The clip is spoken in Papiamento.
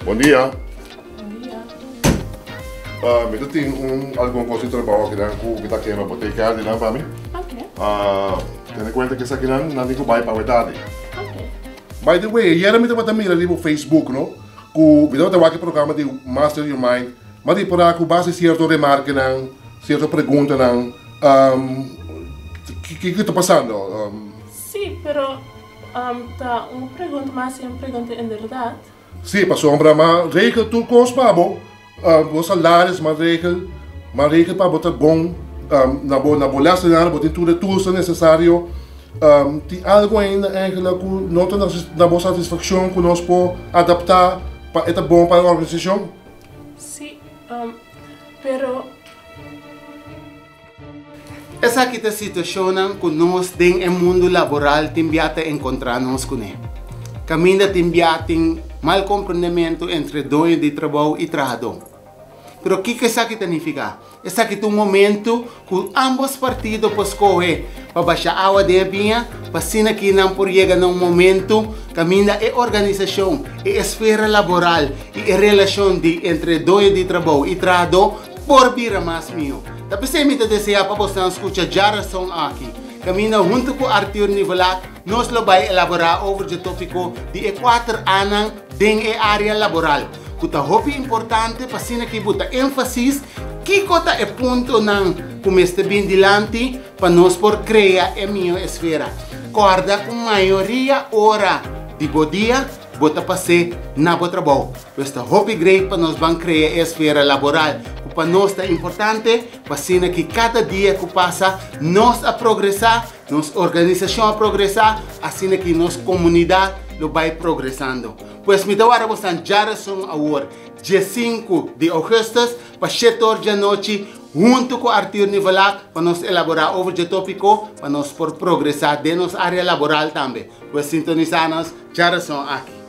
Bon dia. Bon dia. Uh, mi ta tin un algun kos di trabou akinan ku mi ta kere bo take care di nan pa mi. Ok. Uh, tene kuenta ku esakinan nan tin ku bai pa tardi. Ok. By the way, ayera mi tabata mira riba Facebook, no? Ku mi tabata wak e programa di Master Your Mind. Ma di por ku base sierto remarkenan, sierto preguntanan. Kiko ta pasando? Sí, pero ta un pregunta mas un pregunta inderdaad. Sí, pasobra m'a regel tur kos pa bo. Bo salaris m'a regel, m'a regel pa bo ta bon. Na bo lessenaar bo tin tur e tools nesesario. Tin algu ainda eigenlijk ku no ta na bo satisfakshon ku nos por adaptá pa e ta bon pa e organisashon? Sí, pero. Esaki ta situashonnan ku nos den e mundu laboral tin bia ta enkontrá nos kuné. Kaminda tin bia tin mal komprendementu entre doño di trabou i trahadó. Pero kiko esaki ta nifiká? Esaki ta un momentu ku ambos partido por skohe pa basha awa den e biña pa asina ki nan por yega na un momentu kaminda e organisashon, e esfera laboral i e relashon di entre doño di trabou i trahadó por bira mas mihó. Ta p'esei mi ta deseá pa bosonan skucha djarason aki. Kaminda huntu ku Arthur Nivelat nos lo bai elaborá over dje tópiko di e kuater Anan den e área laboral, ku ta hopi importante pa asina ki bo ta énfasis kiko ta e puntonan ku mester bin dilanti pa nos por krea e mihó esfera. Kòrda ku mayoria ora di bo dia bo ta pas'é na bo trabou. Pues ta hopi great pa nos ban krea e esfera laboral ku pa nos ta importante, pa asina ki kada dia ku pasa nos a progresá, nos organisashon a progresá, asina ki nos komunidat lo bai progresando. Pues mi ta wara bosan djarason awor, 15 di ougùstùs, pa 7 or djanochi, huntu ku Arthur Nivelat pa nos elaborá over dje tópiko pa nos por progresá den nos área laboral tambe. Pues sintonisá nos djarason aki.